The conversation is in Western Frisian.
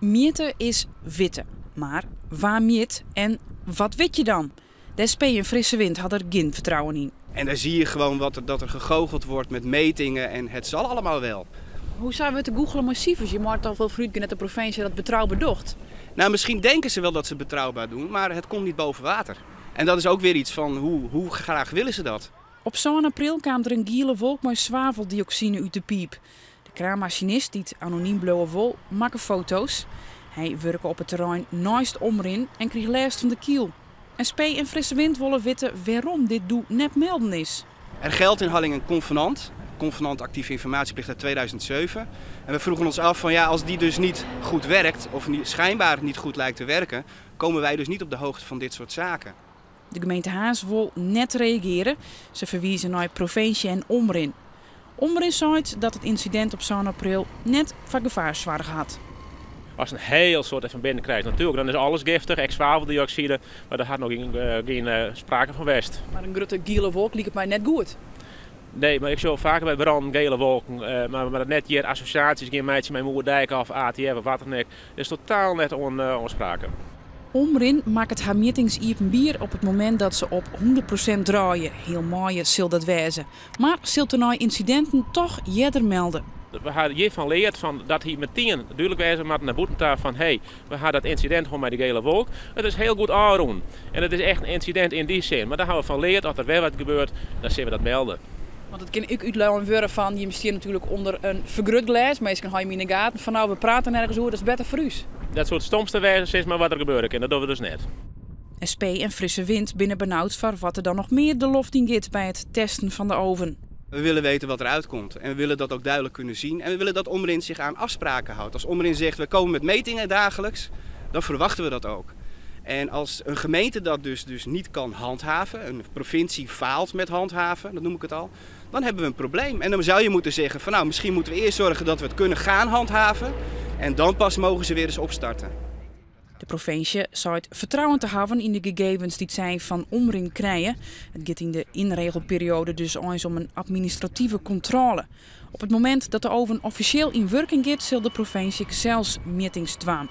Mjitte is witte. Mar wa mjit en wat witte je dan? De SP en Frisse Wind ha der gjin fertrouwen yn. En daar zie je gewoon dat er gegoocheld wordt met metingen en het zal allemaal wel. Hoe sa wurdt der gûchele mei sifers? Je moatte dochs wol foarútgean dat de provinsje dat betrouber docht. Nou, misschien denken ze wel dat ze het betrouwbaar doen, maar het komt niet boven water. En dat is ook weer iets van hoe graag willen ze dat? Op 7 april kaam der in giele wolk mei swaveldioksine út de piip. De kraanmasinist, dy't anonym bliuwe wol, makke foto's. Hy wurke op it terrein neist Omrin en krige lêst fan de kiel. SP en Frisse Wind wolle witte wêrom't dit doe net melden is. Er geldt in Harlingen een convenant, convenant actieve informatieplicht uit 2007. En we vroegen ons af van ja, als die dus niet goed werkt of niet, schijnbaar niet goed lijkt te werken, komen wij dus niet op de hoogte van dit soort zaken. De gemeente Harns wol net reagearje. Se ferwize nei provinsje en Omrin. Omrin seit dat it ynsidint op 7 april net foar gefaar soarge hat. As in hiel soad fan binnen krijst, natuerlik, dan is alles giftich, ek swaveldiokside, mar dêr hat noch gjin sprake fan west. Mar in grutte giele wolk liket my net goed. Nee, mar ik sjoch faker by brannen giele wolken, mar net hjir assosjaasjes gean meitsje mei Moerdijk of ATF of wat dan ek, is totaal net oan sprake. Omrin makket har mjittings iepenbier op it momint dat se op 100% draaie. Heal maaie sil dat wêze. Mar sil tenei ynsidinten toch earder melde. We ha hjirfan leard fan dat hie metien dúdlik wêze moatten nei bûten ta fan hey, we ha dat ynsidint hân mei de gele wolk. It is hiel goed ôfrûn en it is echt in ynsidint yn dy sin. Mar dêr ha we fan leard, as der wer wat gebeurt, dan sille we dat melde. Want it kin ek útlein wurde fan, jim stean natuerlik ûnder in fergrutglês, minsken ha jim yn 'e gaten fan no, we prate nergens oer, dat is better foar ús. Dat soe it stomste wêze sis mar wat der gebeure kin, dat dogge we dus net. SP en Frisse Wind binne benaud foar wat der dan noch mear de loft yn giet by it testen fan de oven. We willen weten wat eruit komt en we willen dat ook duidelijk kunnen zien. En we willen dat Omrin zich aan afspraken houdt. Als Omrin zegt, we komen met metingen dagelijks, dan verwachten we dat ook. En als een gemeente dat dus niet kan handhaven, een provincie faalt met handhaven, dat noem ik het al, dan hebben we een probleem. En dan zou je moeten zeggen van nou, misschien moeten we eerst zorgen dat we het kunnen gaan handhaven en dan pas mogen ze weer eens opstarten. De provinsje seit fertrouwen te hawwen yn de gegevens dy't sy fan Omrin krije. It giet yn de ynregelperioade dus eins om in administrative kontrôle. Op it momint dat de oven offisjeel yn wurking giet, sil de provinsje sels mjittings dwaan.